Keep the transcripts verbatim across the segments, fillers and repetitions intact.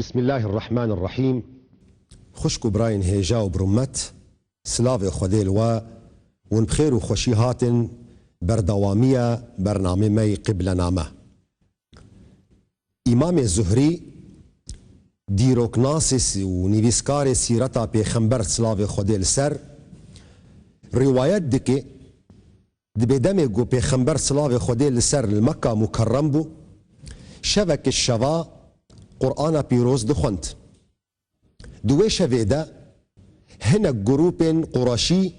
Bismillahirrahmanirrahîm. Xwişk û birayên hêja û birûmet, silavê Xwedê li we, hûn bi xêr û xweşî hatin berdewamiya bernamê me yê Qiblename. Îmamê Zuhrî, dîroknasê sî-, û nivîskarê sîreta Pêxember, silavê Xwedê li ser, rîwayet dike, dibê demê ku Pêxember, silavê Xwedê li ser, li Mekka Mukerrem bû, şeveke şeva Qur'ana pîroz dixwend. Di wê şevê de hinek grûpên Qureşî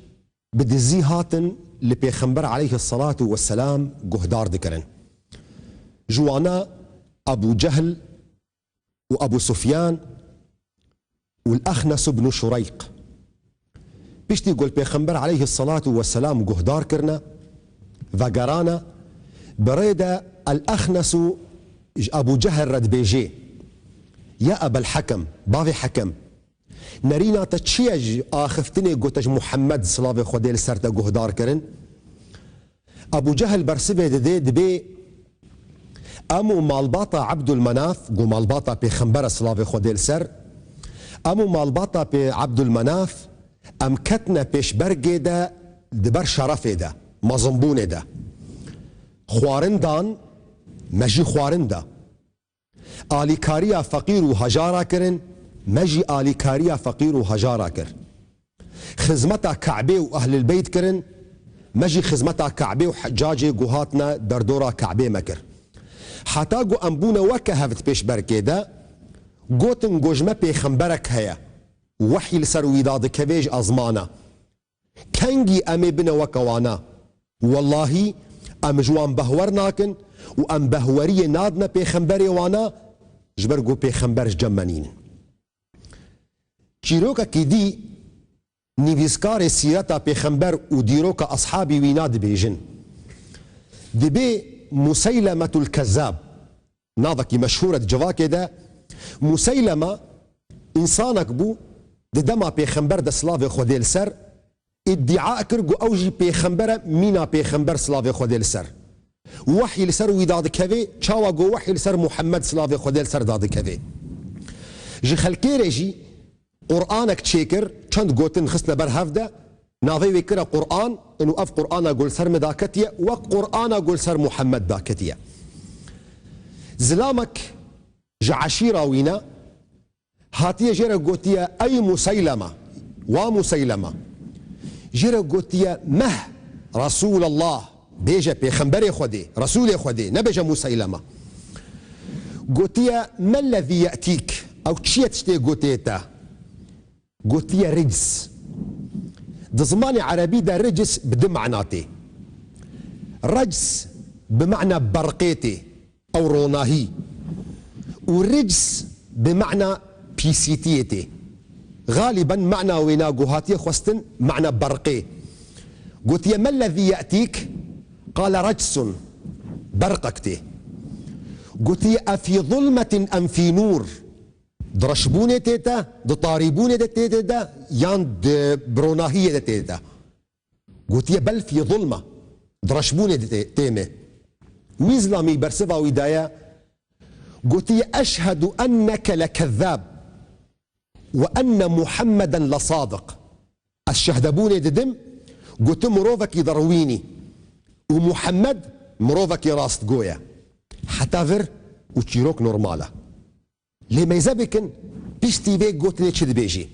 bi dizî hatin li Pêxember aleyhisselatu vesselam guhdar dikirin. Ji wana Ebû Cehl û Ebû Sufyan û L-Exnes ibn Şureyq. Piştî ku li Pêxember aleyhisselatu vesselam guhdar kirine, vegerane, bi rê de El-Exnesu ji Ebû Cehl re dibêjê, "Ya Ebel Hekem, bavê Hekem, nerîna te çi ye ji axiftinê ku te ji Muhammed, silavê Xwedê li ser, te guhdar kirin?" Ebû Cehl bersivê didê, dibê, "Em û malbata Ebdulmenaf, ku malbata Pêxember e, silavê Xwedê li ser, em û malbata pê Ebdulmenaf, em ketine pêşbergê de, di ber şerefê de, mezinbûnê de. Xwarin dan, me jî xwarin da. Alîkariya feqîr û hejara kirin, me jî alîkariya feqîr û hejara kir. Xizmeta Ke'bê û Ehlil Beyt kirin, me jî xizmeta Ke'bê û Heccacê ku hatine derdora Ke'bê me kir. Heta ku em bûne weke hev di pêşbergê de, gotin ku ji me pêxemberek heye û wehy li ser wî dadikeve ji ezmana. Kengî em ê bine weke wana? Wellahî, em ji wan behwer nakin û em behweriyê nadine pêxemberê wana, ji ber ku pêxember ji cem me nînin." Çîrokekî dî, nivîskarê sîreta pêxember û dîroka eshabî wîna dibêjin. Dibê Museylemetul Kezzab, navekî meşhûr e di civakê de. Museylema însanek bû, di dema pêxember de, silavê Xwedê li ser, îdîa kir ku ew jî pêxember e, mîna pêxember, silavê Xwedê li ser. Wehy li ser wî dadikevê, çawa ku wehy li ser Muhammed, silavê Xwedê li ser, dadikevê. Ji xelkê re jî Qur'anek çêkir, çend gotin xistine ber hev de, navê wê kire Qur'an, inu ev Qur'ana ku li ser min daketiye, wek Qur'ana ku li ser Muhammed daketiye. Zilamek ji eşîra wî ne, hatiye jê re gotiye, "Ey Museylema, wa Museylema." Jê re gotiye, "Meh Resulallah, bêje pêxemberê Xwedê, Resulê Xwedê, nebêje Museylema." Gotiye, "Mellezî ye'tîk, ew çi ye tiştê gotê te?" Gotiye, "Rics." Di zimanê erebî de rics bi du mana tê. Rics bi mana berqê tê, ew ronahî. Û rics bi mana pîsîtiyê tê. Xalîben mana wêna ku hatiye xwestin, mana berqê. Gotiye, "Mellezî ye'tîk?" Qale, "Ricsun." Berqek tê. Gotiye, "Efî zulmetin em fî nûr?" Di reşbûnê tê te, di tarîbûnê de tê, tê de, yan di bi ronahiyê de tê te? Gotiye, "Bel fî zulme." Di reşbûnê de tê, tê me. Wî zilamî bersiva wî daye, gotiye, "Eşhedu enneke lekezzab ve enne Muhammeden lesadiq." Ez şehdebûnê didim, gotu mirovekî derwînî û Muhammed mirovekî rastgo ye. Heta vir û çîrok normal e. Lê meyze bikin, piştî vê gotinê çi dibêjî?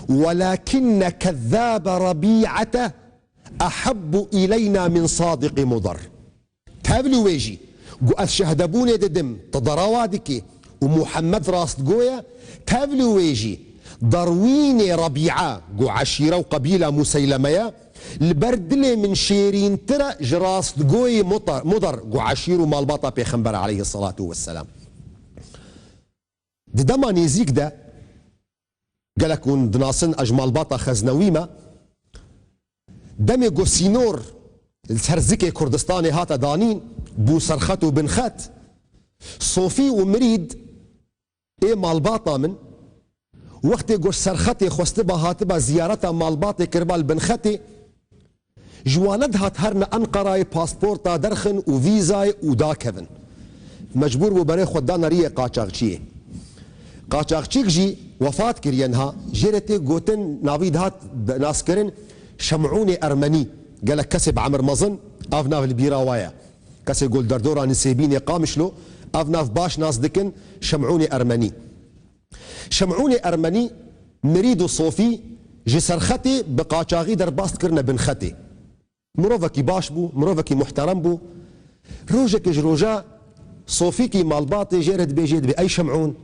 "Welakinne kezzâbe Rebî'ete ehebbu ileyna min sadiqî Mudar." Tevlî wê jî, ku ez şehdebûnê didim, tu derawa dikî û Muhammed rastgo ye, tevlî wê jî, derwînê Rebî'a, ku eşîre û qebîla Museyleme ye, li ber dilê min şêrîntir e ji rastgoyê Muta-, Mudar, ku eşîr û malbata Pêxember aleyhisselatu vesselam. Di dema nêzîk de, gelek hûn dinasin, ez ji malbata Xeznewî me, demê ku sînor li ser zikê Kurdistanê hate danîn, bû serxet û binxet, sofî û mirîd ê malbata min, wextê ku ji serxetê xwestiba hatiba ziyareta malbatê kiriba li binxetê, ji wan nedihat herine Enqerayê pasporta derxin û vîzayê û dakevin. Mecbûr bû berê xwe dane riyê qaçaxçiyê. Qaçaxçîk jî wefat kiriye niha. Jê re tê gotin, navî dihat naskirin Şemûnê Ermenî. Gelek kesê bi emir mezin ev nav li bîra wa ye. Kesê ku li derdora Nisêbînê Qamişlo ev nav baş nas dikin, Şemûnê Ermenî. Şemûnê Ermenî, mirîd û sofî ji ser xetê bi qaçaxî derbas dikirine bin xetê. Mirovekî baş bû, mirovekî muhterem bû. Rojekê ji roja sofîkî malbatê jê re dibêjê, dibê, ey Şemûn,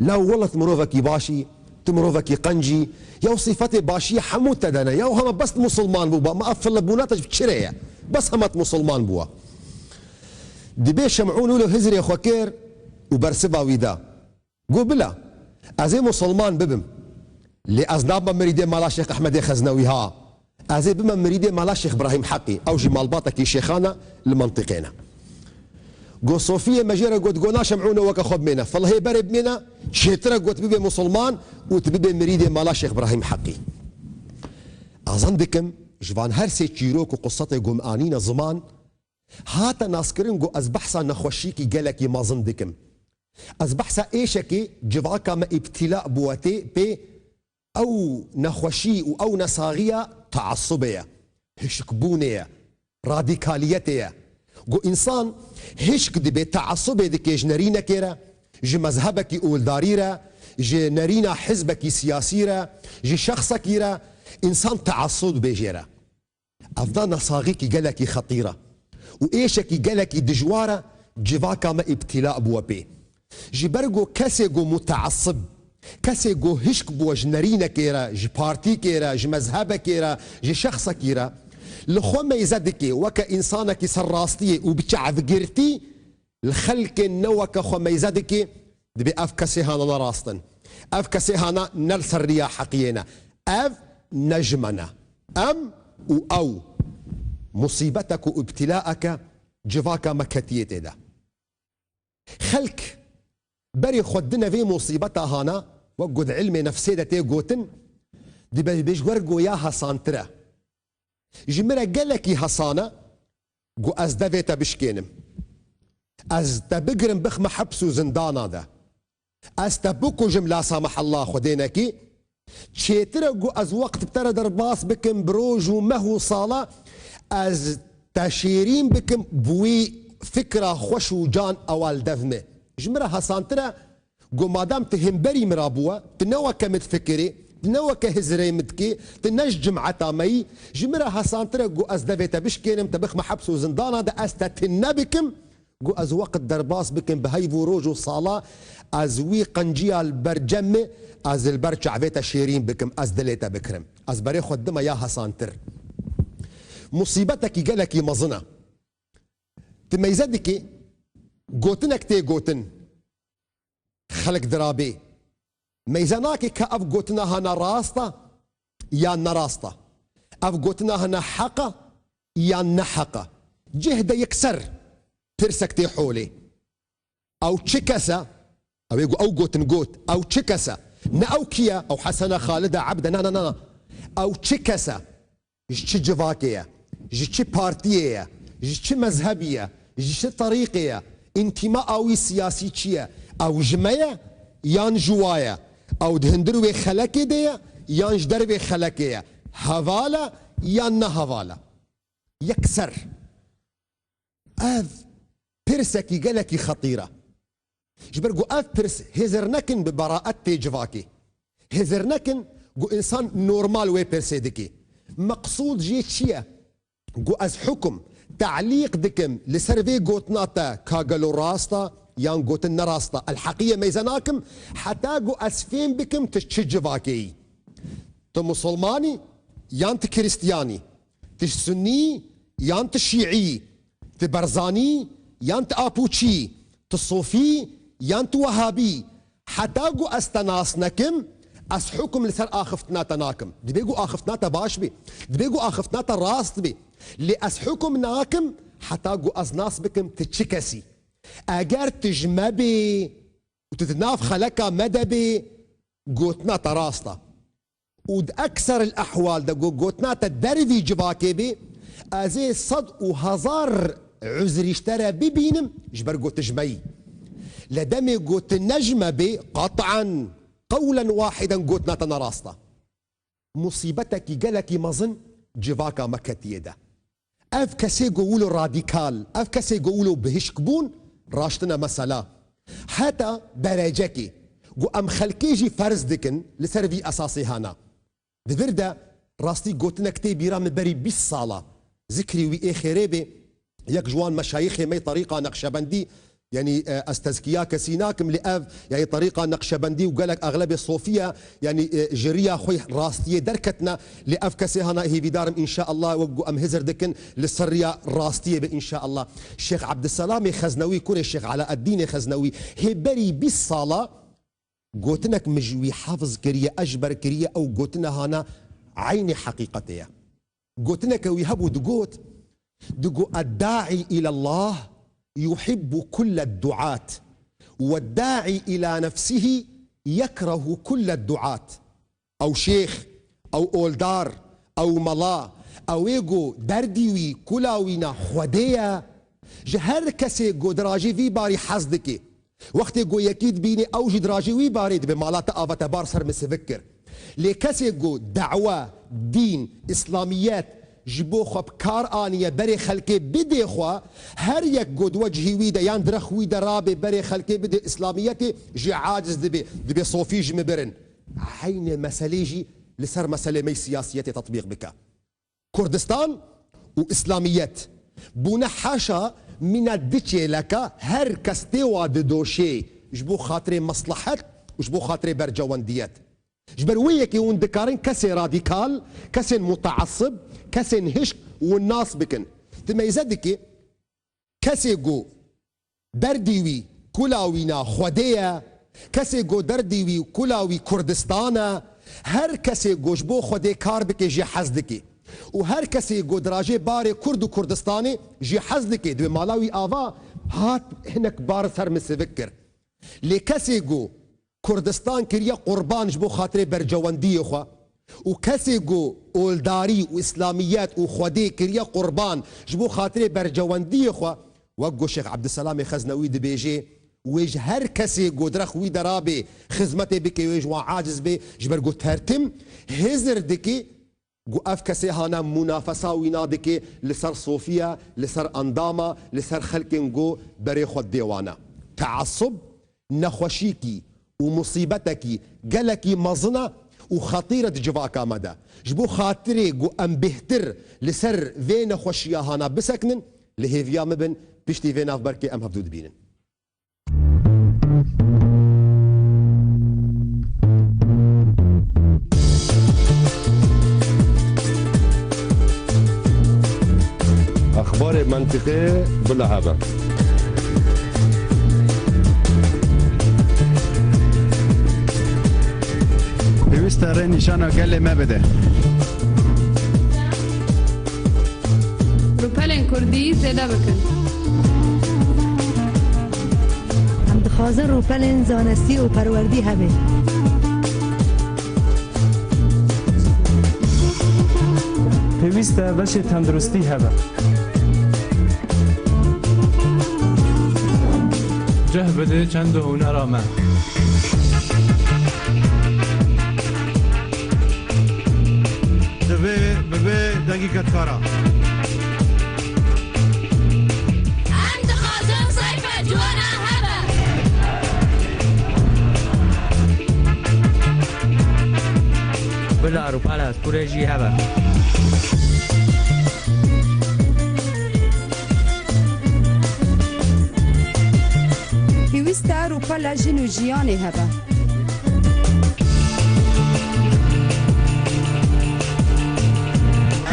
la wele tu mirovekî baş î, tu mirovekî qenc î, ya sîfetê başiyê hemû te de ne, ya hema bes tu musulman bû, ba ma ev filebûna te ji çi re ye? Bes hema tu musulman bûwa. Dibê Şemûn wilo hizrê xwe kir û bersiva wî da. Got, bila, ez ê musulman bibim. Lê ez nabim mirîdê mala Şêx Ehmedê Xeznewî ha. Ez ê bibim mirîdê mala Şêx Brahîm Heqî. Ew jî malbatekî şêxan e li mentiqê ne. Got, sofiyê me jê re got, got, na Şemûno weke xwe bimêne. Filhê berê bimêne, çêtir e got bibê musulman û tu bibê mirîdê mala Şêx Brahîm Heqî. Ez zan dikim, ji van her sê çîrok û qissetê ku min anîne ziman, hate naskirin ku ez behsa nexweşiyekî gelekî mezin dikim. Ez behsa êşekê civaka me îbtîla bûwe tê pê, ew nexweşî û ew nesaxiya teasubê ye, hişkbûnê ye, radîkaliyetê ye. Ku însan hişk dibe, teasubê dike ji nerînekê re, ji mezhebekî oldarî re, ji nerîna hizbekî siyasî re, ji şexsekî re, însan teasub dibe jê re. Ev da nesaxîkî gelekî xetîr e û êşekî gelekî dijwar e, civaka me îbtîla bûwe pê. Ji ber ku kesê ku muteesib, kesê ku hişk bûwe ji nerînekê re, ji partîkê re, ji mezhebekê re, ji şexsekî re, li xwe meyze dike weke însanekî ser rastiyê û bi çavgirtî, li xelkê ne weke xwe meyze dike, dibê ev kesê hana ne rast in. Ev kesê hana ne li ser riya heqiyê ne. Ev ne ji me ne. Em û ew. Musîbetek û îbtîlaeke civaka me ketiye tê de. Xelk berê xwe dine vê musîbeta hana, wek ku di ilmê nefsê de tê gotin, dibe ji wer goya hesantir e. Ji min re gelekî hesan e ku ez devê te bişkênim. Ez te bigirim bixme heps û zindana de. Ez te bikujim la samehella Xwedê nekî. Çêtir e ku ez wext bi te re derbas bikim, bi roj û meh û sala ez te şêrîn bikim, bi wî fikra xweş û can ewa li dev me. Ji min re hesantir e Got, madem tu hemberî min re bûwe, tu ne weke min difikirî, tu ne weke hizrê min dikî, tu ne ji cimeta me yî, ji min re hesantir e, got, ez devê te bişkênim, te bixme heps û zindana de, ez te tune bikim, got, ez weqt derbas bikim bi heyv û roj û sala, ez wî qenciya li ber cem min, ez li ber çavê te şêrîn bikim, ez dilê te bikirim. Ez berê xwe dime ya hesantir. Musîbetekî gelekî mezin e. Tu meyze dikî, gotinek tê gotin. Xelk dirabê. Meyze nake ka ev gotina hana rast e yan ne rast e. Ev gotina hana heq e yan ne heq e. Cih de yekser pirsek tê holê. Ew çi kes e? Ew ê go-, ew gotin got. Ew çi kes e? Ne ew kî ye? Ew Hesen e, Xalid e, Ebd e? Na, na, na, na. Ew çi kes e? Ji çi civakê ye? Ji çi partiyê ye? Ji çi mezhebî ye? Ji çi terîqê ye? Întîmaa wî siyasî çi ye? Ew ji me ye yan ji wa ye? Ew di hundir wê xelekê de ye yan ji dervê xelekê ye? Heval e yan ne heval e? Yekser. Ev pirsekî gelekî xetîr e. Ji ber ku ev pirs hêzir nekin bi beraet tê civakê. Hêzir nekin ku însan normal wê pirsê dikê. Meqsûd jê çi ye? Ku ez hukum, telîq dikim li ser vê gotina te ka gelo rast e yan gotin ne rast e. El heqiyê meyze nakim heta ku ez fêm bikim tu çi civakê yî. Tu musulman î yan tu krîstiyan î? Tu sunnî yan tu şîî? Tu berzanî yan tu apûçî? Tu sofî yan tu wehabî? Heta ku ez te nas nekim, ez hukum li ser axiftina te nakim. Dibê ku axiftina te baş bê. Dibê ku axiftina te rast bê. Lê ez hukum nakim heta ku ez nas bikim tu çi kesî. Eger tu ji me bê û tu di nav xeleka me de bê, gotina te rast e. Û di ekser el ehwal de ku gotina te dervî civakê bê, ez ê sed û hezar uzrî ji te re bibînim, ji ber ku tu ji me yî. Lê demê got tu nejme bê, qet'an, qewlen wahiden gotina te ne rast e. Musîbetekî gelekî mezin civaka me ketiye de. Ev kesê ku wilo radîkal, ev kesê ku wilo bihişk bûn, raştine mesela. Heta derecekê ku em xelkê jî ferz dikin, li ser vî esasê hana. Di vir de rastî gotinek tê bîra min berî bîst sala, zikrî wî ê xêrê bê, yek ji wan meşayîxê me yê terîqa Neqşebendî, yanî, e, ez tezkiya kesî nakim, lê ev, yanî, terîqa Neqşebendî û gelek exlebê Sofiye, yanî, e, ji riya xwe rastiyê derketine, lê ev kesê hana hêvîdar im, înşeallah, wek ku em hizir dikin, li ser riya rastiyê be, înşeallah. Şêx Ebdiselamê Xeznewî, kurê Şêx Elaeddînê Xeznewî, hê berî bîst sala gotinek min ji wî hefz kiriye, ezber kiriye, ew gotina hana eynê heqîqetê ye. Gotineke wî hebû, digot, digot, "Eddaî îlallah yuhibbu kulle duat, weddaî îla nefsihî yekrehu kulle duat." Ew şêx, ew oldar, ew mela, ew ê ku derdî wî, kula wî na Xwedê ye, ji her kesê ku dirajê vî barî hez dike. Wextê ku yekî dibînî, ew jî dirajê wî barê dibe, mala te ava te bar ser min sivik kir. Lê kesê ku dawe, dîn, îslamiyet ji bo xwe bi kar aniye berê xelkê bidê xwe, her yek ku di wecihî wî de yan direx wî de rabe berê xelkê bidê îslamiyetê, jê aciz dibe, dibe sofî ji min birin. Eynê meselê jî li ser meselê me yê siyasiyetê tetbîq bike. Kurdistan û Îslamiyet bûne haşa mîna du çêleka, her kes tê wa didoşê ji bo xatirê meslehet û ji bo xatirê bercewendiyet. Ji ber wê yekê hûn dikarin kesê radîkal, kesên mutaesib, kesên hişk hûn nas bikin. Tu meyze dikî, kesê ku derdî wî kula wî na Xwedê ye, kesê ku derdî wî kula wî Kurdistan e, her kesê ku ji bo Xwedê kar bike jê hez dike. Û her kesê ku dirajê barê Kurd û Kurdistanê jê hez dike, divê mala wî ava hat hinek bar ser min sivik kir. Lê kesê ku Kurdistan kiriye qurban ji bo xatirê bercewendiyê xwe û kesê ku oldarî û îslamiyet û Xwedê kiriye qurban ji bo xatirê bercewendiyê xwe, wek ku Şêx Ebdiselamê Xeznewî dibêjê, wê ji her kesê ku direxwî de rabê xizmetê bike, wê ji wan aciz bê, ji ber ku tertim hizir dike, ku ev kesê hana munafesa wî nadike li ser sofiya, li ser endama, li ser xelkên ku berê xwe dê wane. Teasub nexweşîkî û musîbetekî gelekî mezin e û xetîr e di civaka me de. Ji bo xatirê ku em bêhtir li ser vê nexweşiya hana bisekinin, li hêviya min bin, piştî vê navberkê em hevdû dibînin. Exbarê mentiqê bila hebe. Pêwîst e rê nîşana gelê me bide. Rûpelên kurdî zêde bikin. Em dixwazin rûpelên zanistî û perwerdî hebe. Pêwîst e beşê tenduristî hebe. Cih bide çend û hunera me. Divê bibe dengî kedkara. Em dixwazin seyfa ciwana hebe. Bila rûpela kurê jî hebe. Pêwîst e rûpela jin û jiyanê hebe.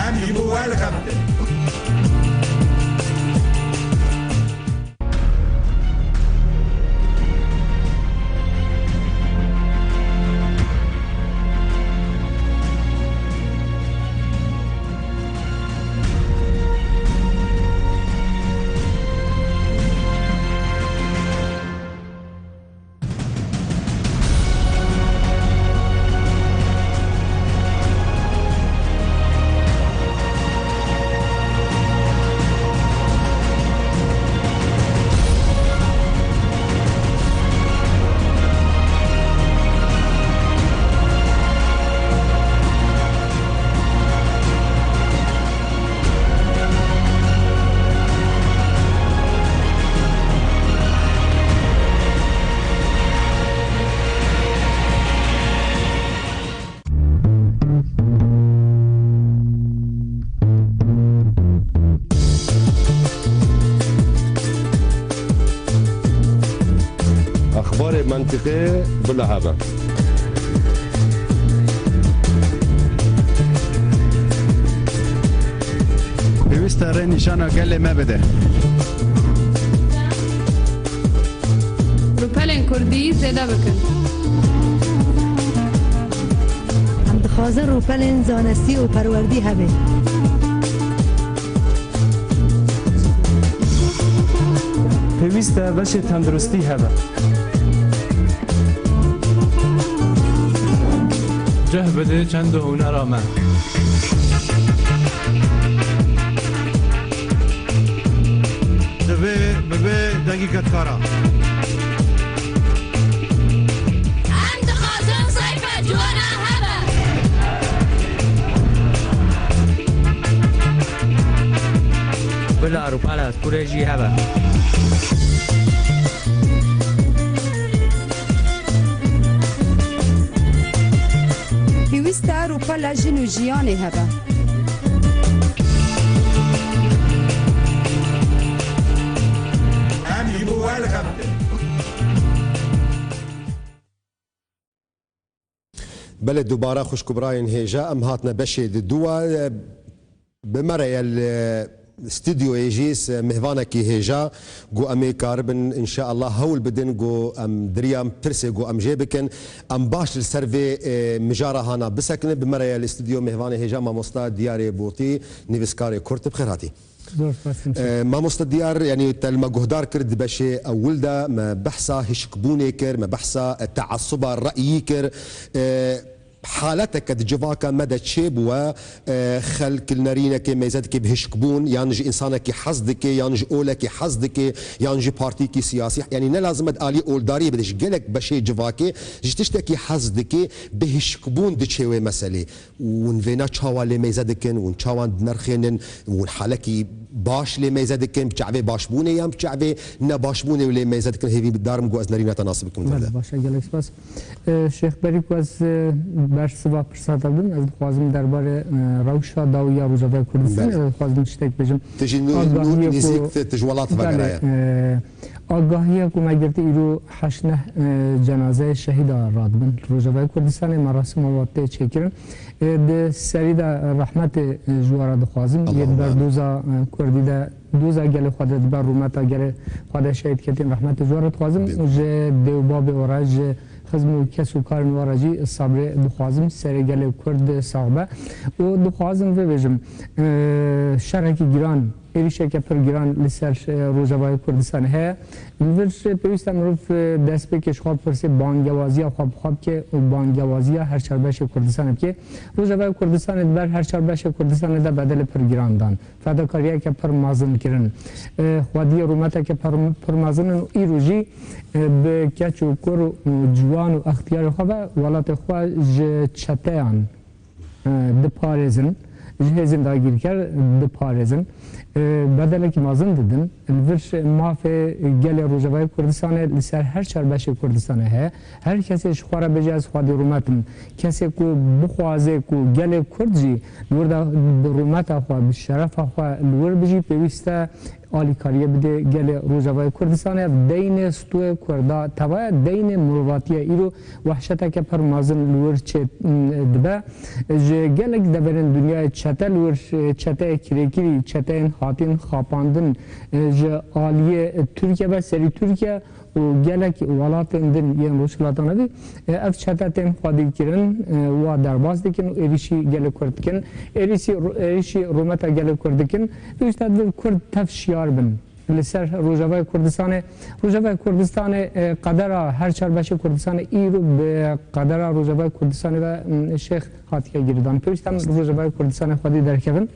Em ji bo we dixebtin. Bila hebe. Pêwîst e rê nîşana gelê me bide. Rûpelên kurdî zêde bikin. Em dixwazin rûpelên zanistî û perwerdî hebe. Pêwîst e beşê tenduristî hebe. Cih bide çend û hunera me. Divê bibe dengî kedkara. Em dixwazin seyfa ciwana hebe. Bila rûpela kurê jî hebe. Pêwîst e rûpela jin û jiyanê hebe. Em ji bo we li xebitin. Belê, dubare xwişk û birayên hêja, em hatine beşê di dû. Bi me re ye li stûdyoyê jî s-, mêvanekî hêja, ku em ê karibin, înşeallah, hewl bidin, ku em di riya pirsê ku em jê bikin, em baş li ser vê, e, mijara hana bisekinin. Bi me re ye li stûdyo mêvanê hêja, mamosta Diyarê Botî, nivîskarê Kurd. Bi xêr hatî. Zor spas, hemşire. E, mamosta Diyar, yanî te li me guhdar kir, di beşê ewil de me behsa hişkbûnê kir, me behsa, e, teasuba reyî kir. E, haleteke di civaka me de çêbûye, e, xelk li nerînekê mêze dike bi hişkbûn, yan ji însanekî hez dike, yan ji olekî hez dike, yan ji partîkî siyasî, yanî ne lazim e di alî oldariyê bide, ji gelek beşê civakê ji tiştekî hez dike, bi hişkbûn diçe wê meselê. Hûn vêna çawa lê mêze dikin? Hûn çawan dinirxênin? Hûn halekî baş lê mêze dikin? Bi çavê başbûnê yan bi çavê nebaşbûnê lê mêze dikin? Hêvî darim ku ez nerîna te nas bikim. Belê, baş e, gelek spas. E, Şêx, berî ku ez, e, bersiva pirsa te bidim, ez dixwazim derbarê, e, rewşa dawiya Rojavayê Kurdistanê, belê, ez dixwazim tiştek bêjim. Tu jî nû, nû nizîk, tu, tu ji welat ve geraye. Belê, e, Agahiya ku me girtî îro heşt neh, e, cenazeyê şehîda radibin. Rojavayê Kurdistanê merasima wan tê çêkirin. E, di serî de rehmetê, e, ji we re dixwazim. Yê di ber doza, e, kurdî de, doza gelê xwe de, di ber rûmeta gelê xwe de şehîd ketîn, rehmetê ji we re dixwazim. Û ji dê û babê we re, ji xizm û kes û karên we re jî sabrê dixwazim. Serê gelê kurd sax be. Û dixwazim vê bêjim, e, şerekî giran, êrîşeke pir giran li ser, e, Rojavayê Kurdistanê heye. Li vir pêwîst e mirov, e, destpêkê ji xwe bipirsê, bangewaziya xwe bi xwe bike û bangewaziya her çar beşê Kurdistanê bike. Rojavayê Kurdistanê di ber her çar beşê Kurdistanê de bedelê pir giran dan. Fedakariyeke pir mezin kirin. E, xwediyê rûmeteke pir, pir mezin in û îro jî, e, bi keç û kur û ciwan û extiyarê xwe ve welatê xwe ji çeteyan e, diparêzin, ji hêzên dagîrker diparêzin, e, bedelekî mezin didin. Li vir mafê gelê Rojavayê Kurdistanê li ser her çar beşê Kurdistanê heye. Her kesê ji xwe re bêje, ez xwedî rûmet im. Kesê ku bixwaze ku gelê Kurd jî li wir de bi rûmeta xwe, bi şerefa xwe li wir bijî, pêwîst e alîkariyê bidê gelê Rojavayê Kurdistanê. Ev deynê stûyê Kurda tevaya, deynê mirovatiye. Îro wehşeteke pir mezin li wir çê, m, dibe. Ji gelek deverên dinyayê çete li wir, çeteyê kirêkirî, çeteyên hatîn xapandin, e, ji aliyê Tirkiye ve serî Tirkiye û gelek welatên din yên Rojhilata Navî, e, ev çete tên xwedîkirin, e, wa derbas dikin û êrîşî gelê Kurd dikin. Êrîşî, êrîşî rûmeta gelê Kurd dikin. Pêwîst e divê Kurd tev şiyar bin. Li ser Rojavayê Kurdistanê, Rojavayê Kurdistanê, e, qedera her çar beşê Kurdistanê îro bi qedera Rojavayê Kurdistanê ve, m, Şêx hatiye girêdan. Pêwîst e em Rojavayê Kurdistanê xwedî derkevin.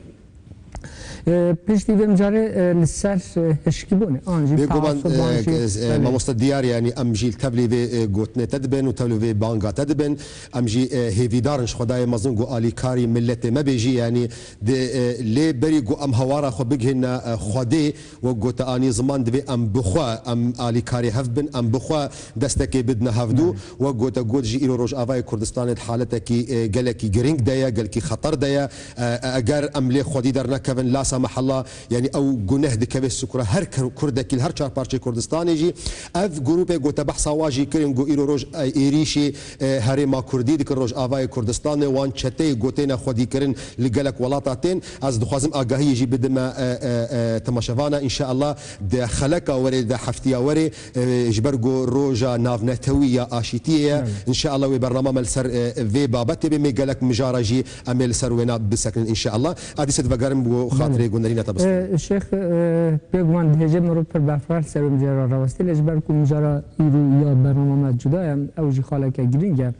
E, piştî vê mijarê, e, li ser, e, hişkîbûnê, an jî Bêguman, teasuban e, jî, e, belê. Mamoste Diyar, yanî em jî li tevlî vê, e, gotinê te dibin û tevlî vê banga te dibin. Em jî, e, hêvîdar in ji Xwedayê mezin ku alîkarî miletê me bê jî, yanî di, e, lê berî ku em hawara xwe bigihîne, e, Xwedê, wek gote anî ziman, divê em bi xwe, em alîkarê hev bin, em bi xwe destekê bidine hevdû. Belê. Wek gote got jî, îro Rojavayê Kurdistanê di haletekî, e, gelekî giring de ye, gelkî xeter de ye. E, e, eger em lê xwedî dernekevin, la mehella, yanî ew guneh dikeve sukra her Kur-, Kurdekî li her çar parçeyê Kurdistanê jî. Ev grûpê ku te behsa wa jî kirin, ku îro roj, e, êrîşî, e, herêma Kurdî dikin, Rojavayê Kurdistanê, wan çeteyê ku têne xwedîkirin li gelek welata tên. Ez dixwazim agahiyê jî bidime, e, e, e, temaşevana. Înşeallah di xeleka werê, di heftiya werê, e, ji ber ku roja navnetewî ya aşîtiyê ye, Evet. înşeallah wê bernama me li ser, e, vê babetê bê, mê gelek mijara jî em ê li ser wêna bisekinin înşeallah. A dîse divegerim bo Belê. xatirê ku nerîna te bistîne. E, Şêx, e, bêguman dihêje mirov pir berfireh li ser wê mijara rawestî, lê ji ber ku mijara îro ya bernama me cuda ye, ew jî xaleke girîng e.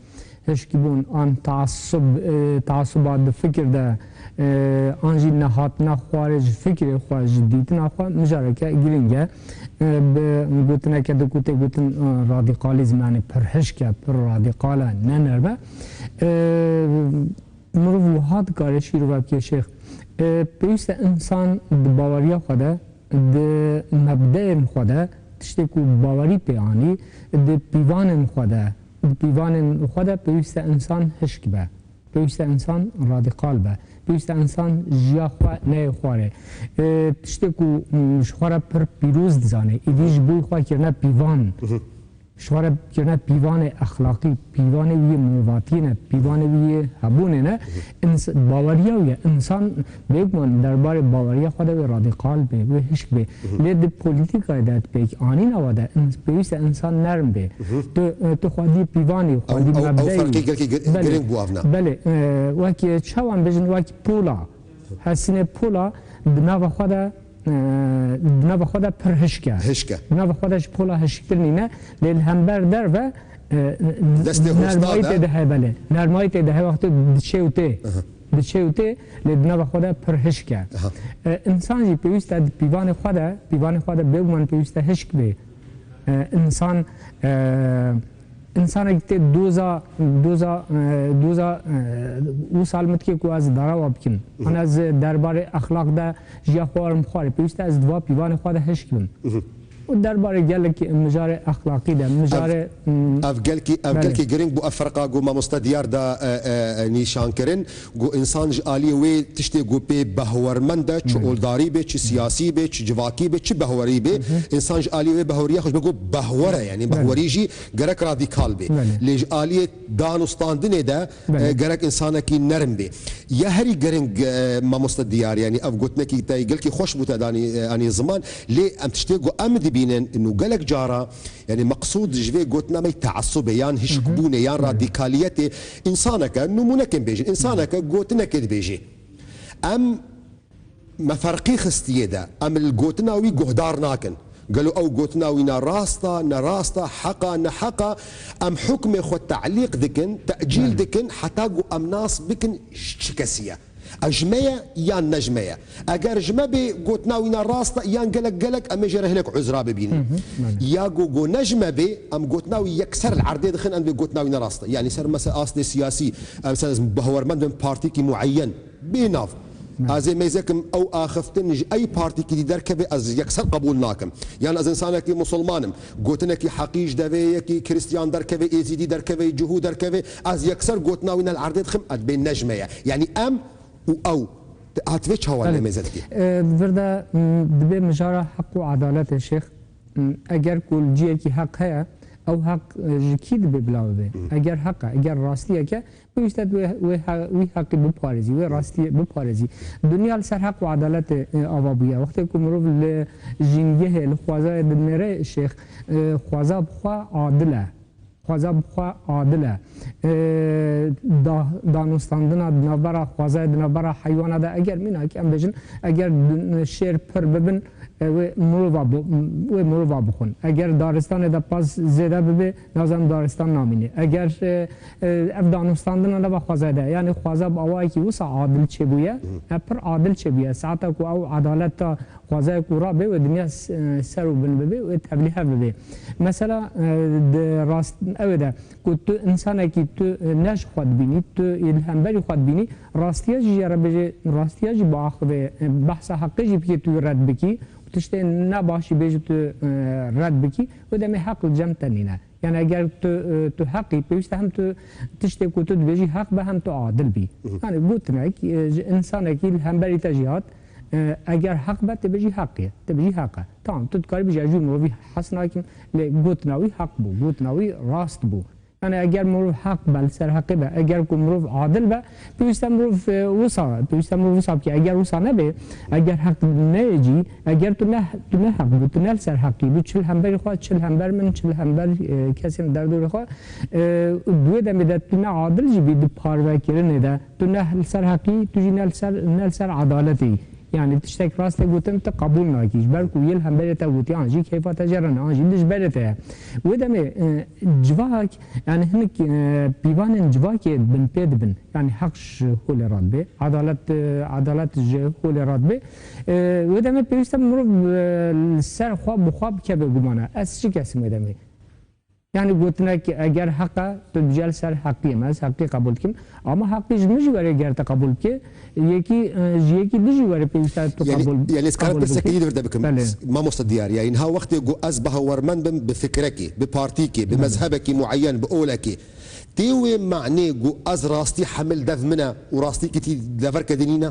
Hişkbûn an taassub, e, taassuba di fikir de, e, an jî nehatina xwarê ji fikirê xwe, ji dîtina xwe mijareke girîng e. E, bi gotineke di ku tê gotin, e, radîkalîzm, yanî pir hişk e, pir radîkal e, ne nerm e. E, Mirov wiha dikare şîrove bike Şêx. E, pêwîst e însan di baweriya xwe de, di mebdeyên xwe de, tiştê ku bawerî pê anî, di pîvanên xwe de, di pîvanên xwe de pêwîst e însan hişk be. Pêwîst e însan radîkal be. Pêwîst e însan jiya xwe neyê xwarê. E, tiştê ku, m, ji xwe re pir pîroz dizane, êdî ji bo xwe kirine pîvan. Ji xwe re kirine pîvanê exlaqî, pîvanê wî yê mirovatiyê ne, pîvanê wî yê hebûnê ne. Ins-, baweriya wî ye. Însan bêguman derbarê baweriya xwe de wê radîkal bê, wê hişk bê. Lê di polîtîkayê de, di pêkanîna we de, ins-, pêwîst e însan nerm bê. Tu, tu xwedî pîvanî, Ew, xwedî ew, ew mebdeyî. ferqê gelkî gi-, Belê. girîng bû, ev ne? Belê, e, wekî çawa em bêjin, wekî pola. Hesînê pola di nava xwe de, e, di nava xwe de pir hişk e. Hişk e. Di nava xwe de ji pola hişktir nîne. Lê li hember derve, e, Destê nermayî hosta de. tê de heye, belê. Nermayî tê de heye wextê diçê û tê. Aha. Diçê û tê, lê di nava xwe de pir hişk e. Aha. E, însan jî pêwîst e di pîvanê xwe de, pîvanê xwe de bêguman pêwîst e hişk bê. E, însan, e, Însanek tê doza, doza, e, doza, e, wisa li min dike ku ez dara wa bikim. An ez derbarê exlaq de jiya xwe werim xwarê. Pêwîst e ez di va pîvanê xwe de hişk bim. Û derbarê gelek mijarê exlaqî de, mijarê, Ev, m, ev gelkî, ev belê. gelkî girîng bû, ev ferqa ku mamoste Diyar da, e, e, e, nîşan kirin. Ku însan ji aliyê wê tiştê ku pê behwermend e, çi Belê. oldarî be, çi siyasî be, çi civakî be, çi behwerî be, Hı hı. însan ji aliyê wê behweriya xwe ji ber ku behwer e, yanî Belê. behwerî jî gerek radîkal be. Belê. Lê ji aliyê dan û standinê de, Belê. e, gerek însanekî nerm be. Ya herî giring, e, mamoste Diyar, yanî ev gotinekî te gelkî xweş bû te danî, e, anî ziman, lê em tiştê ku em dibînin, nû gelek cara, yanî meqsûd ji vê gotina me teasubê, yan Hı hı. hişkbûnê, yan Belê. radîkaliyetê, însaneke, nimûnekê bêjin, însaneke gotinekê dibêjê. Em, me ferqî xistiyê de, em li gotina wî guhdar nakin. Gelo ew gotina wî ne rast e, ne rast e, heq e, ne heq e, em hukmê xwe te'lîq dikin, tecîl Belê. dikin, heta ku em nas bikin ji çi kesî ye. Ev ji me ye yan ne ji me ye? Eger ji me bê gotina wî ne rast e, yan gelek gelek em ê jê re hinek uzra bibînin. Hı hı, belê. Ya ku, ku ne ji me bê, em gotina wî yekser li erdê dixin, em dibê gotina wî ne rast e. Yanî ser mesela astê siyasî, em ser behwermend bin partîkî mueyen, bê nav. Belê. Ez ê mêzekim ew axiftin ji ey partîkî dî derkeve, ez yekser qebûl nakim. Yan ez însanekî musulman im, gotinekî heqî ji devê yekî Kristiyan derkeve, Êzîdî derkeve, Cihû derkeve, ez yekser gotina wî ne li erdê dixim, ez dibê ne ji me ye. Yanî em û ew. Hat vê çawa Belê. lê mêze dikî? E, vir de, m, dibê mijara heq û edaletê Şêx. M, eger ku li cihekî heq heye, ew heq, e, ji kî dibê bila bibe? Hı. Eger heq e, eger rastiyek e, pêwîst e wê, wê he-, wî heqî biparêzî, wê rastiyê biparêzî. Dinya li ser heq û edaletê, e, ava bûye. Wextê ku mirov li jîngehê, li xwezayê dinêre Şêx, e, xweza bi xwe adil e. Xweza bi xwe adil e. E, da-, danûstandina di navbera xwezayê, di navbera heywana de, eger mînak em bêjin, eger din-, şêr pir bibin, e, wê mirova bi-, wê mirova bixwin. Eger daristanê de paz zêde bibe, nazanim daristan namîne. Eger, e, e, ev danûstandina nava xwezayê de, yanî xweza bi awayekî wisa adil çêbûye, e, pir adil çêbûye. Saeta ku ew edaleta Xwezaya ku rabê wê dinya s-, e, ser û bin bibe, wê tevlîhev bibe. Mesela, e, di rast-, ew ê de ku tu însanekî tu, e, ne ji xwe dibînî, tu yê li hemberî xwe dibînî, rastiya jî jê re bêje, rastiya jî biaxive, e, behsa heqê jî bike tu red bikî û tiştê ne baş jî bêje tu, e, red bikî, wê demê heq li cem te nîne. Yani eger tu, e, tu heqî, pêwîst e hem tu tiştê ku tu dibêjî heq be, hem tu adil bî. Hı hı. Yani gotinek, e, ji însanekî li hemberî te jî hat, E, eger heq be, tê bijî heq ye. Tê bijî heq e. Tamam, tu dikarî bijî, ez jî mirovî hez nakim, lê gotina wî heq bû, gotina wî rast bû. Yani eger mirov heq be, li ser heqê be, eger ku mirov adil be, pêwîste mirov, e, wisa, pêwîste mirov wisa bike. Eger wisa nebe, eger heq neyê cî, eger tu ne, tu ne heq bû, tu ne li ser heqî bû, çi li hemberî xwe, çi li hember min, çi li hember, e, kesên derdorê xwe, e, di wê demê de tu ne adil jî bî di parvekirinê de, tu ne li ser heqî, tu jî ne li ser, ne li ser edaletê yî. Yani tiştek rastê gotin tu qebûl nakî. Ji ber ku yê li hemberê te gotiye, an jî keyfa te jê re ne, an jî dijberê te ye. Wê demê, e, civak, yani hinek, e, pîvanên civakê bin pê dibin. Yani heq ji holê re dibe, edalet, e, edalet ji holê re dibe. E, wê demê pêwîst e mirov, e, li ser xwe bi xwe bike bêguman e. Ez çi kesim wê demê? Yani gotinek eger heq e, tu dibêje li ser heqî me, ez heqî qebûl dikim. Ama heqî ji min jî were ger te qebûl bike, yekî, e, ji yekî din jî were pêwîst e tu Yani, qebûl, yani ez karim qebûl pirsekî bike. Dî li vir de bikim. Belê. Mamoste Diyar, yani ha wextê ku ez bawermend bim bi fikrekî, bi partîkê, bi Belê. Mezhebekî mueyen, bi olekî, tê wê manê ku ez rastî hemil dev min e û rastî kitî deverke dinî ne?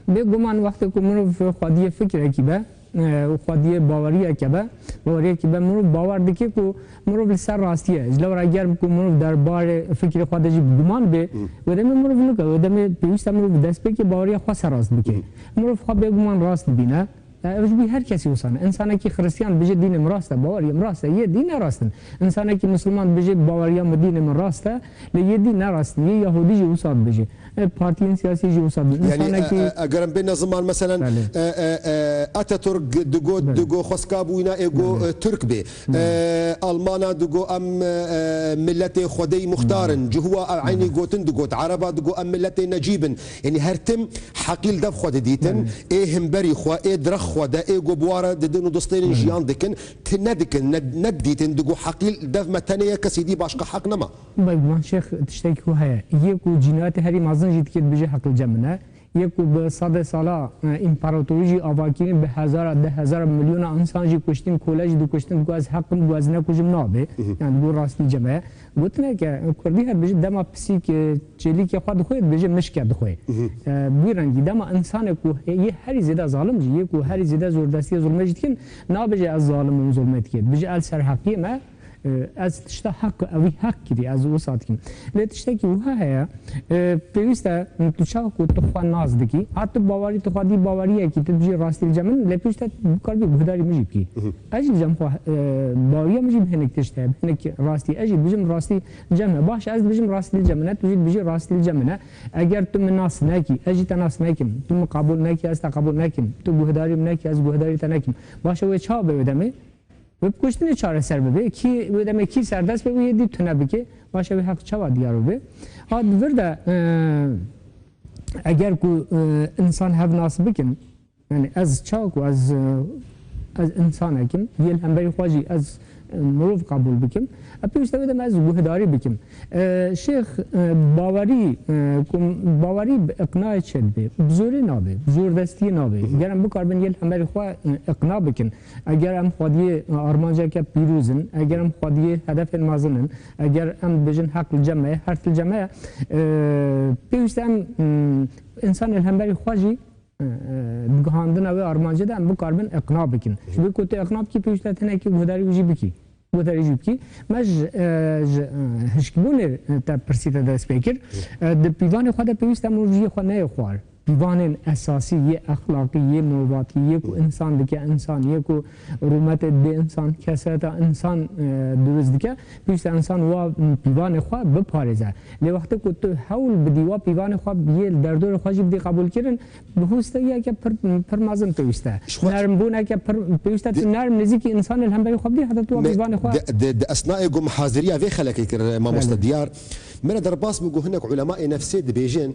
Bêguman wextê ku mirov xwediyê fikrekî be, e, û xwediyê baweriyeke be, baweriyekî be, mirov bawer dike ku mirov li ser rastî ye. Ji lewra ger ku mirov derbarê fikrê xwe de jî bi guman bê, Hı. wê demê mirov nike, wê demê pêwîst e mirov bi destpêkê baweriya xwe serast bike. Hı. Mirov xwe bêguman rast dibîne. E, ev ji bo her kesî wisa ne. Însanekî Xiristiyan bêje dînê min rast e, baweriyê min rast e, yê dî ne rast in. Însanekî Misilman bêje baweriya min, dînê min rast e, lê yê dî ne rast in. Yê Yahûdî jî wisa dibêje. E, partiyên siyasî jî wisa dibin. Yani, Însanekî e, e, eger em bêne ziman, meselen, Belê. e, e, e, Ataturk digot, Belê. digo xwestka bûyîna ê go, Belê. e, Tirk bê. Belê. E, Almana digo em, e, e, miletê Xwedê yî muxtar in. Belê. Cihuwa ew eynî Belê. gotin digot. Ereba digo em miletê necîb in. Yani her tim heqî li dev xwe didîtin. Belê. Ê himberî xwe, ê direxê xwe de, ê go bi wa re didin û distênin Belê. jiyan dikin. Ti nedikin, ne, nedidîtin digo heqî li dev me tenê ye, kesî dî başqa heq nema. Bêguman Şêx, tiştekî ku heye. Yê ku cînayetê herî mezin jî dike, dibêje heqil cem min e. Yê ku bi sedê sala, e, împaratorî jî ava kirîn, bi hezara, deh hezara, milyona însan jî kuştin, kole jî dikuştin, ku ez heq im, ku ez nekujim nabe. Mhm. Yani bu rastî cem e. Gotineke, e, kurdî her dibêje dema pisîk, e, çêlîkê xwe dixwe, dibêje mişke dixwe. Mhm. E, bu rengî dema însanê ku yê herî zêde zalim jî, yê ku herî zêde zordestiyê zulmê jî dikin, nabêje ez zalim im, zulmê dike. Dibêje ez ser heqiyê me, E, ez tişta heq, ewî heq kirî, ez wisa dikim. Lê tiştekî wiha heye, e, pêwîst e, tu çawa ku tu xwe nas dikî, ha tu bawerî, tu xwedî baweriyekî, tu dijî rastî li cem min, lê pêwîst e tu bikaribî guhdarî min jî bikî. Mhm. Ez jî li cem xwe, e, baweriya min jî bi hinek tişt heye, bi hinek rastî. Ez jî dibêjim rastî li cem min e. Baş e, ez dibêjim rastî li cem min e, tu jî dibêjî rastî li cem min e. Eger tu min nas nekî, ez jî te nas nekim, tu min qebûl nekî, ez te qebûl nekim, tu guhdarî min nekî, ez guhdarî te nekim. Baş e, wê çawa be wê demê? Wê bi kuştinê çareser bibe. Kî, wê demê kî serdest be, wê yê dî tune bike. Baş e, wê heq çawa diyar bibe? Ha, di vir de, e, eger ku, e, însan hev nas bikin, yani ez çawa ku ez, e, ez însanek im, yê li hemberî xwe jî ez, e, mirov qebûl bikim, e, pêwîst e wê demê ez guhdarî bikim. E, Şêx, e, bawerî, e, ku bawerî bi iqnayê çêdibe, bi zorê nabe, bi zordestiyê nabe. Hı hı. Ger em bikaribin yê li hemberî xwe, e, iqna bikin, eger em xwediyê, e, armanceke pîroz in, eger em xwediyê hedefên mezin in, eger em dibêjin heq li cem me ye, heq li cem me ye, e, pêwîst e em, m, însanê li hemberî xwe jî, e, e, di gihandina wê armancê de em bikaribin iqna bikin. Ji bo ku tu iqna bikî, pêwîst e tenekî guhdarî wî jî bikî. Guhdarî jî bikî. Me ji, e, ji, e, hişkbûnê, e, te pirsî te dest pê kir. E, di pîvanê xwe de pêwîst e mirov jiyê xwe neyê xwar. Pîvanên esasî yê exlaqî, yê mirovatî, yê ku Hı. însan dike însan, yê ku rûmetê didê însan, kesayeta însan, e, dirust dike, pêwîst e însan wa pîvanê xwe biparêze. Lê wextê ku tu hewl bidî wa pîvanê xwe yê li derdorê xwe jî bidî qebûlkirin, bi hosteyiyeke pir, pir mezin pêwîst e. Ji xwe Nermbûneke pir pêwîst e, tu Di- nerm nêzîkî însanê li hemberî xwe bidî, heta tu wa Me- pîvanê xwe di, di, di esnayê ku min haziriya vê xelekê kir, mamoste Belê. Diyar, min re derbas bû ku hinek ulemaê nefsê dibêjin,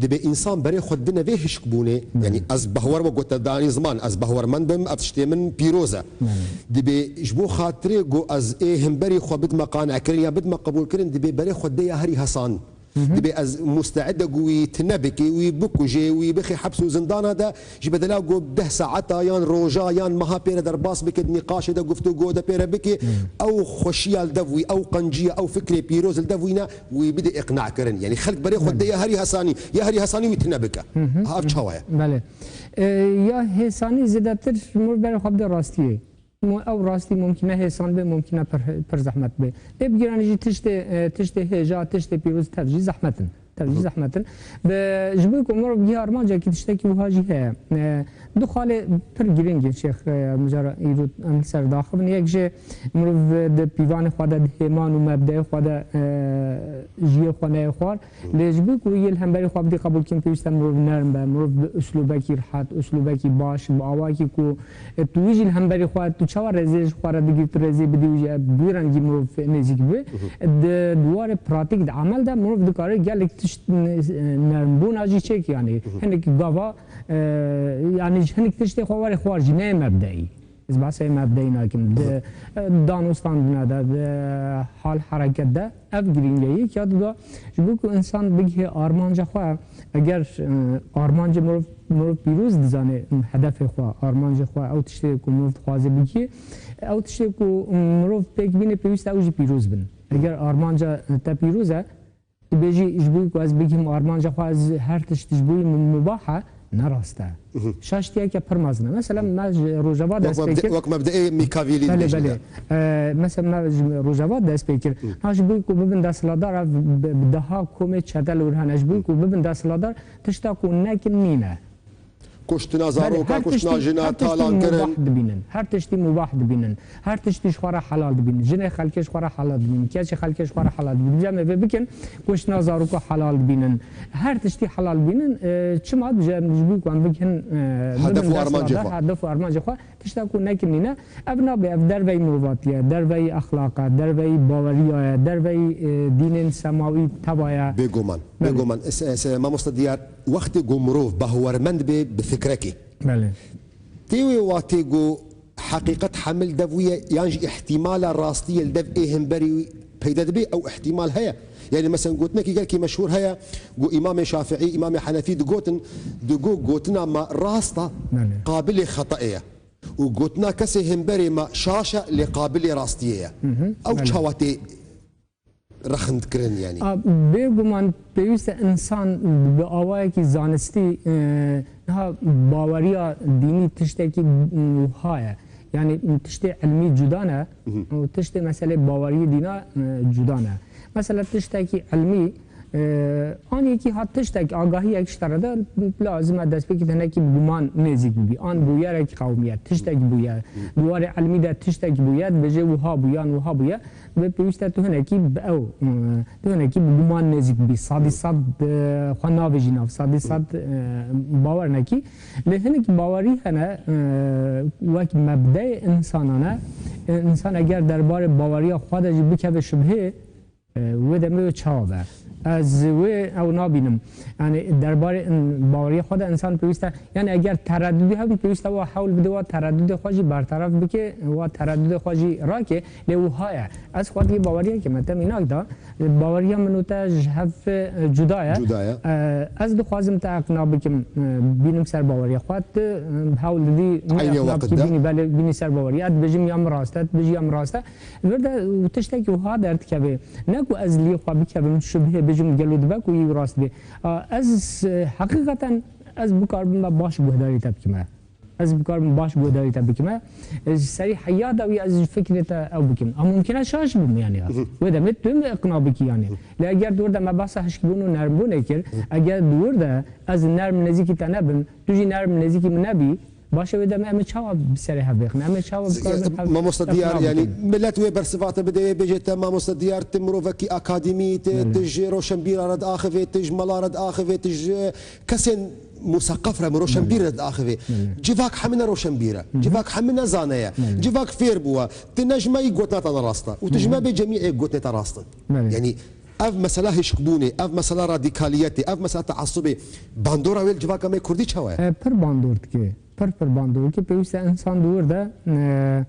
dibê însan berê xwe didine vê hişkbûnê, Belê. yani ez behwer, wek ku te danî ziman, ez behwermend im, ev tiştê min pîroz e. Belê. Dibê ji bo xatirê ku ez ê himberî xwe bidime qanekirin ya bidime qebûlkirin, dibê berê xwe didê ya herî hesan. Hı hı. Dibê ez musteid e ku wî tune bike, wî bikuje, wî bixê heps û zindana de, ji bedela ku deh saeta yan roja yan meha pê re derbas bike, di nîqaşê de guftûgo de pê re bike, Hı. ew xweşiya li dev wî, ew qenciya, ew fikrê pîroz li dev wî ne, wî bide îqnakirin. Yani xelk berê xwe Belê. dide ya herî hesanî, ya herî hesanî wî tune bike. Hı hı. Ha, ev Hı hı. çawa ye? Belê. E, ya hêsanî zêdetir mirov berê xwe bide rastiyê. Mu-, ew rastî mumkîne hêsan be, mumkîne pir, pir zehmet be. Lê bi giranî jî tiştê, e, tiştê hêja, tiştê pîroz tev jî zehmet in. Tev jî zehmet in. Bi, ji bo ku mirov bigihê armancekî tiştekî wiha jî heye. E, du xalê pir girîng in şêx, e, mijara îro em li ser daxivin. Yek jî mirov di pîvanê xwe de, di hêman û mebdeyê xwe de, e, jiyê xwe neyê xwar. Lê ji bo ku yê li hemberî xwe bidî qebûlkirin, pêwîst e mirov nerm be, mirov bi uslûbekî rihet, uslûbekî baş, bi awayekî ku, e, tu wî jî li hemberî xwe, tu çawa rêzê ji xwe re digî, tu rêzê bidî wî jî, e, bi wî rengî mirov nêzîk bibe. Di, di warê pratîk, di emel de mirov dikare gelek tişt, e, nermbûna jî çêk, yanî hinek gava, e, yanî ji hinek tiştê xwe were xwar jî, ne mebdeyî. Ez behsê mebdeyî nakim. Di, e, danûstandina de, di hal hereket de ev girîng e. Yek ya du de ji bo ku însan bigihê armanca xwe, eger, e, armancê mirov, mirov pîroz dizane, hedefê xwe, armancê xwe, ew tiştê ku mirov dixwaze bigihê, ew tiştê ku mirov pêk bîne pêwîst e ew jî pîroz bin. Eger armanca te pîroz e, Tu bêjî, ji bo ku ez bigihim armanca xwe, ez her tişt ji bo min mubah e, ne rast e. Şaş tiyeke pir mezin e. Mesela me ji Rojava dest pê kir. Wek mebde-, wek mebdeê Mîkavîlî Belê, dibêjin belê. de. E, mesela me ji Rojava dest pê kir. Ha, ji bo ku bibin desthilatdar, ev bi, bi deha komê çete li wir hene. Ji bo ku bibin desthilatdar, tişta ku nekin nîne. Kuştina Belê, zaroka, her kuştina tiştî, jina, her tiştî talan kirin. Mubah dibînin. Her tiştî mubah dibînin. Her tiştî ji xwe re helal dibînin. Jinê xelkê ji xwe re helal dibînin. Keçê xelkê ji xwe re helal dibînin. Cem ê vê bikin, kuştina zaroka helal dibînin. Her tiştî helal bînin. E, çima dibêje em ji bo ku em bikin, e, Hedef bibin û dest armancê da xwe. Hedef û armancê xwe. Tişta ku nekin nîne. Ev nabe, ev derveyî mirovatiye, derveyî exlaqa, derveyî baweriya ye, derveyî, e, dînên semawî teva ye. Bêguman, Belê. bêguman. Se-, se-, mamoste Diyar, wextê ku mirov bawermend bê bi fikrekê. Belê. Tê wê watê ku heqîqet hemil dev wî ye, yan jî îhtîmala rastiyê li dev ê hemberî wî peyde dibe, ew îhtîmal heye. Yani mesela gotinekî gelkî meşhûr heye, ku Îmamê Şafîî, Îmamê Henefî digotin, digo gotina me rast e, Belê. qabilê xetayê ye. Û gotina kesê hemberê me şaş e, lê qabilê rastiyê ye. Hı hı. Ew Belê. çawa tê rexindkirin, yanî? A, bêguman pêwîst e însan bi awayekî zanistî, e, niha baweriya dînî tiştekî, m, wiha ye. Yanî, m, tiştê ilmî cuda ne Hı hı. û tiştê meselê baweriyê dîna, e, cuda ne. Mesela tiştekî ilmî, e, an yekî hat tiştek, agahiyek ji te re de, lazim e destpêkê te hinekî bi guman nêzîk bibî. An bûyerek qewimiye, tiştek bûye. Di warê ilmî de tiştek bûye, dibêje wiha bûye, an wiha bûye. Ve pêwîst e tu hinekî bi ew, e, tu hinekî bi guman nêzîk bibî. Sadî sad, e, xwe navêjî nav, sadî sad, e, bawer nekî. Lê hinek bawerî hene, e, wek mebdeyê însanan e. E, însan eger derbarê baweriya xwe de jî bikeve şibhê, e, wê demê wê çawa be? Ez wê ew nabînim. Yani derbarê in-, baweriya xwe de însan pêwîst e, yani eger tereddudî hebî, pêwîst e wa hewl bide wa tereddudê xwe jî berteref bike, wa tereddudê xwe jî rake, lê wiha ye. Ez xwediyê baweriyeke me te mînak da, baweriya min û te ji hev, e, cuda ye. Cuda ye. E, ez dixwazim te eqna bikim, e, bînim ser baweriya xwe. Tu, e, hewl didî min Eynî eqna wextda. bikî, bînî, belê, bînî ser baweriya. Ez dibêjim ya min rast e, tu dibêjî ya min rast e. Li vir de û tiştekî wiha derdikeve. Ne ku ez li xwe bikevim, şibhê bijim gelo dibe ku yî rast bê. A, ez, e, heqîqeten ez bikaribim me baş guhdarî te bikime. Ez bikaribim baş guhdarî te bikime. E, ji serî heya dawî ez ji fikrê te ew bikim. A mumkin e şaş bim yani ya. Hı hı. Wê demê tu min iqna bikî yani. Hı. Lê eger di wir de me behsa hişkbûn û nermbûnê kir, Hı. eger di wir de ez nerm nêzîkî te nebim, tu jî nerm nêzîkî min nebî, baş e wê demê em ê çawa bi serê hev bêxin? Em ê çawa bikaribin hev Mamoste iqna Diyar, yani bikin? millet wê bersiva te bidê, wê bêje te Mamoste Diyar, tu mirovekî akademî, tu, Belê. tu ji roşenbîra re diaxivê, tu ji mala re diaxivê, tu ji kesên museqef re, mi roşenbîr re diaxivê. Belê. Civak hemine roşenbîr e. Hı hı. Civak hemine zane ye. Belê. Civak fêr bûye. Tu ne ji me yî gotina te ne rast e. Û tu ji me Hı hı. bê cemî ê gotinê te rast in. Belê. Yani ev mesela hişkbûnê, ev mesela radîkaliyetê, ev mesela teasubê, bandora wê li civaka me kurdî çawa ye? E, pir bandor dike. Pir, pir bandor dike. Pêwîst e însan di wir de, e,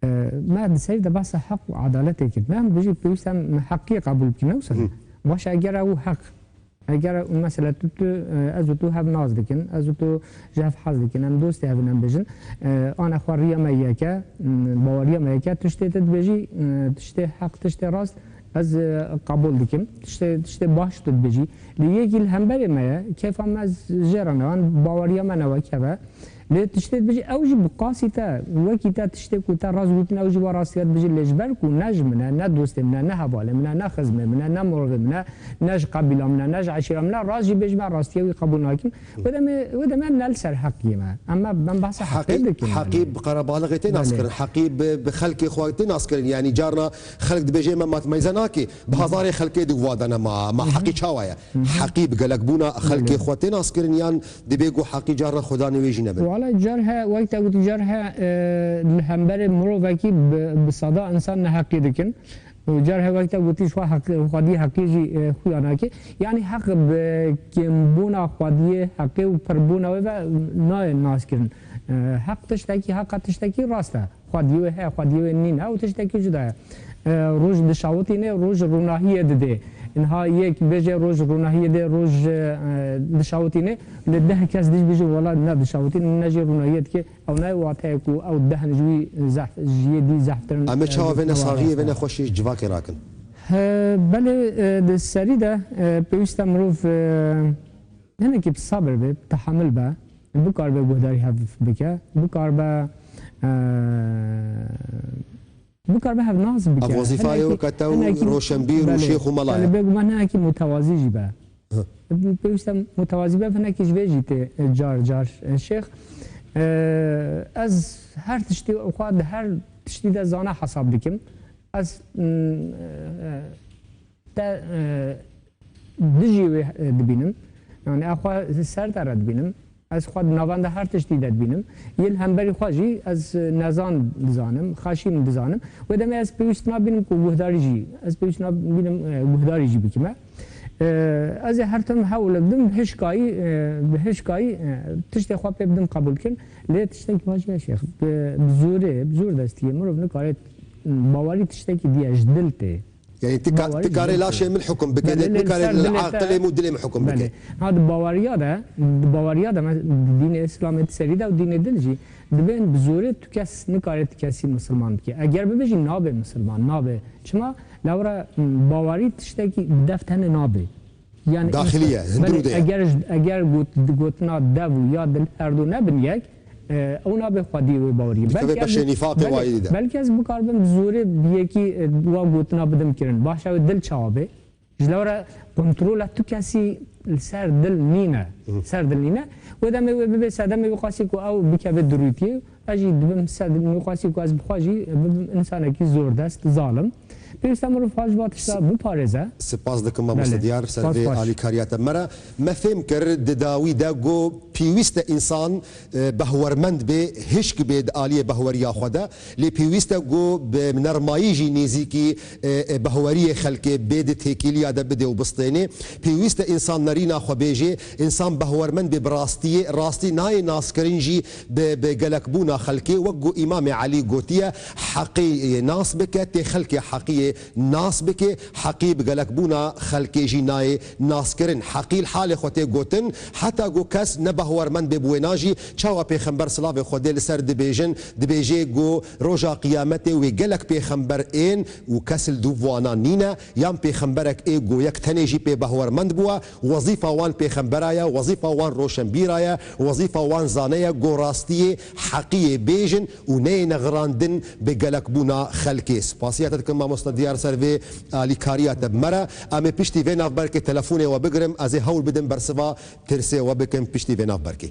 e, me di serî de behsa heq û edaletê kir. Me em bijî pêwîst e em heqiyê qebûl bikin, ne wisa? Hı. Baş e, eger ew heq Eger mesela tu, tu, e, ez û tu hev nas dikin, ez û tu ji hev hez dikin, em dostê hev in, em bêjin, e, ana xwe riya me yek e, m, baweriya me yek e, tiştê tu dibêjî, e, tiştê heq, tiştê rast, Ez, e, qebûl dikim. Tiştê, tiştê baş tu dibêjî. Lê yekî li hemberê me ye, kêfa me ez jê re ne, an baweriya me ne wek hev e. Lê tiştê dibêjî, ew jî bi qasî te, wekî te tiştê ku te rast gotin, ew jî wa rastiya dibêjî. Lê ji ber ku ne ji min e, ne dostê min e, ne hevalê min e, ne xizmê min e, ne mirovê min e, ne ji qebîla min e, ne ji eşîra min e, rast jî bêjime, rastiya wî qebûl nakim. Wê demê, wê demê em ne li ser heqiyê me. Em, em behsa heqê Heqî, dikin, heqî yani. Bi qerebalixê tê nas Belê. Kirin, heqî bi, bi xelkê xwe tê nas kirin. Yani carna xelk dibêje me matmeyze nake. Bi hezarê xelkê di wadane ma, ma heqî çawa ye? Heqî bi gelekbûna xelkê Belê. Xwe tê nas kirin yan dibê ku heqî carna xwedanê wê jî nebin? Wala car he, wek te gotî car he, e, li hemberê mirovekî bi, bi seda insan neheqî dikin. Û car he wek te gotî ji xwe heq-, xwedî heqî jî, e, xuya nake. Yanî heq bi kêmbûna xwediyê heqê û pirbûna wê ve nayê naskirin. E, heq tiştekî, heqa tiştekî rast e. Xwediyê wê heye, xwediyê wê nîne û tiştekî cuda ye. E, roj dişawitîne, roj ronahiyê didê. Niha yek bêje roj ronahiyê dê, roj, e, dişawitîne, lê deh kes dij bêje wela ne dişawitîne, ne jî ronahiyê dike. Ew ne wate ye ku ew deh ji wî zehf, ji yê dî zehftir in, Em ê e, çawa vê ne sariyê, vê ne xweşiyê ji civakê rakin? He, belê, e, di serî de, e, pêwîst e mirov, e, hinekî bi sabir be, bi tehemil be, bikaribe guhdarî hev bike, bikaribe, e, bikaribe hev nas bike. Ev wezîfa ye weke te û roşenbîr û şêx û mela ye. Belê, bêguman hinekî mutewazî jî be. Pêwîst e mutewazî be, hinekî ji vê jî tê, e, car car, e, şêx. E, ez her tiştî xwe di her tiştî de zana hesab dikim. Ez, m, e, te, e, dijî wê, e, dibînim. Yani ez xwe ser te re dibînim. Ez xwe di navenda her tiştî de dibînim. Yên hemberî xwe jî ez nezan dizanim, xaşîn dizanim. Wê demê ez pêwîst nabînim ku guhdarî jî, ez pêwîst nabînim, e, guhdarî jî bikime. E, ez ê her tim hewl bidim, bi hişkayî, e, bi hişkayî, e, tiştê xwe pê bidim qebûl kirin. Lê tiştekî xwe jî heye şêx. Bi, bi zorê, bi zor destiyê mirov nikare, bawerî tiştekî diye ji dil tê. Yani ti ka-, Bawerî ti karê laşê min hukum bike, Belê, lê lê tu karê ser li dilê te aqilê min û dilê min hukum bike. Belê. Ha, di baweriya de, di baweriya de, me-, di dînê Îslamê di serî de û dînê din jî dibên bi zorê tu kes nikare tu kesî misilman bike. Eger bibe jî nabe misilman, nabe. Çima? Lewra, m, bawerî tiştekî bi dev tenê nabe. Yani Daxilî ye, insan, hindir û belê, dê ye. Eger, eger got-, gotina dev û ya dil her du nebin yek, e, ew nabe xwediyê wê baweriyê. Dikeve Belkî ez, beşê nîfaqê belê, wayî de. Belkî ez bikarim bi zorê bi yekî, e, wa gotina bidim kirin. Başa wê dil çawa bê? Ji lewra kontrola tu kesî li ser dil nîne. Hı. Ser dil nîne. Wê demê wê bibe sedemê wê qasî ku ew bikeve dirûtiyê. Ez jî dibim sedemê wê qasî ku ez bi xwe jî bibim insanekî zordest, zalim. Pêwîst e mirov xwe ji va tişta biparêze. Spas dikim mamoste Belê. Diyar, ser Spas vê xweş. Alîkariya te me re. Me fêm kir di dawî de ku pêwîst e însan, e, behwermend bê, hişk bê di aliyê behweriya xwe de. Lê pêwîst e ku bi nermayî jî nêzîkî, e, e, behweriyê xelkê bê, di têkiliya de bidê û bistênê. Pêwîst e însan nerîna xwe bêjê, însan behwermend bê bi rastiyê, rastî nayê naskirin jî bi, bi gelekbûna xelkê. Wek ku Îmamê Elî gotiye, heqî, e, nas bike, tê xelkê heqiyê nas bike, heqî bi gelekbûna xelkê jî nayê naskirin. Heqî li halê xwe tê gotin, heta ku kes ne behwermend bê bi wêna jî, çawa pêxember silavê Xwedê li ser dibêjin, dibêjê ku roja qiyametê wê gelek pêxember ên û kes li dûv wana nîne, yan pêxemberek ê ku yek tenê jî pê behwermend bûwa, wezîfa wan pêxembera ye, wezîfa wan roşenbîra ye, wezîfa wan zane ye ku rastiyê heqiyê bêjin û neyê nexirandin bi gelekbûna xelkê. Spasiya te dikim mamoste Diyar ser vê alîkariya te bi me re. Em ê piştî vê navberkê telefonê we bigirim. Ez ê hewl bidim bersiva tirsê we bikim piştî vê navberkê.